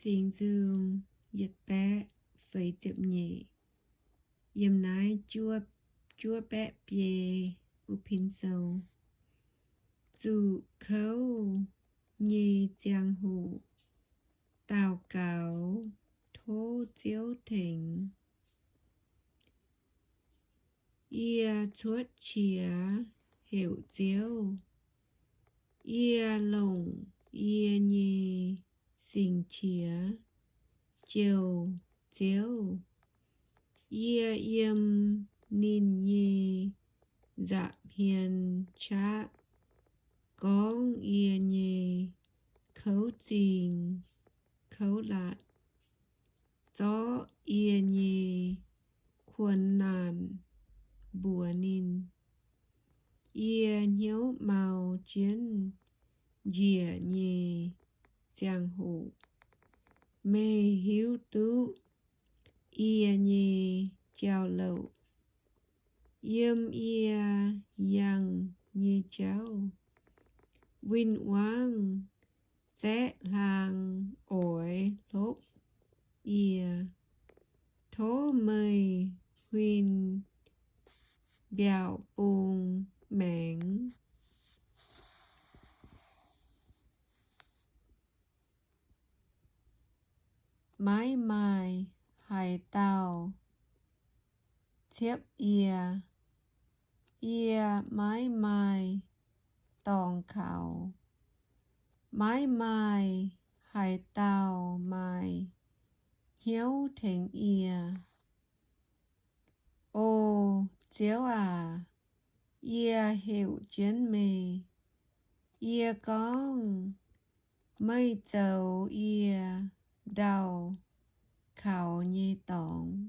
Singx Nzung yietc baeqv feix ziepc nyeic, yiem naaiv juov baeqv biei Bu Pin Sou. Zuqc kouv nyei ziangh hoc, daux gaux tov Ziouv tengx. Yie cuotv qiex heuc Ziouv, yie longc yie nyei singx qiex jouh Ziouv. Yie yiem ninh nyei nza'hmien qaqv gorngv yie nyei kouv zingh kouv laatc, zorqv yie nyei kuonx naanc mbuox ninh. Yie hnyouv mau jienv njiec nyei ziangh hoc, meih hiuv duqv yie nyei jauv-louc. Yiem yie yangh nyei jauv, win-wangv zaeqv hlaang oix hlopv yie. Tov meih huin mbiaauc bung maengx. Maiv maaih haaix dauh ciepv yie. Yie maiv maaih dorngx kaux. Maiv maaih haaix dauh maaih hnyouv tengx yie. O Ziouv aac, yie heuc jienv meih. Yie gorngv, meih zoux yie ndau kaux nyei dorngx.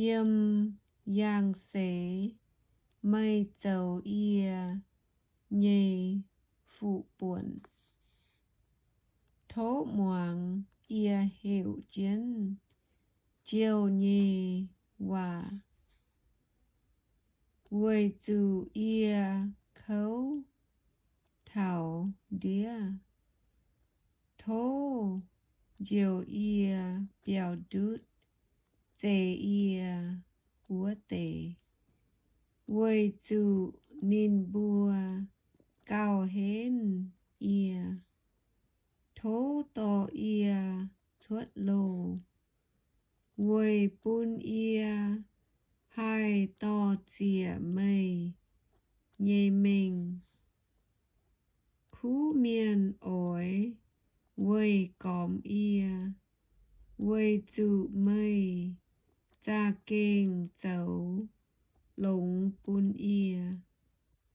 Yiem yangh seix meih zoux yie nyei fuqv-buonc. Tov muangx yie heuc jienv jouh nyei waac, weic zuqc yie kouv taux ndiev. Tov njoux yie biaux ndutv zeix yie wuov deix, weic zuqc ninh mbuo gauh henv yie. Tov dorh yie cuotv loh, weic bun yie haih dor-ziec meih nyei mengh. Kuv mienh oix weih gormx yie, weic zuqc meih za'gengh zoux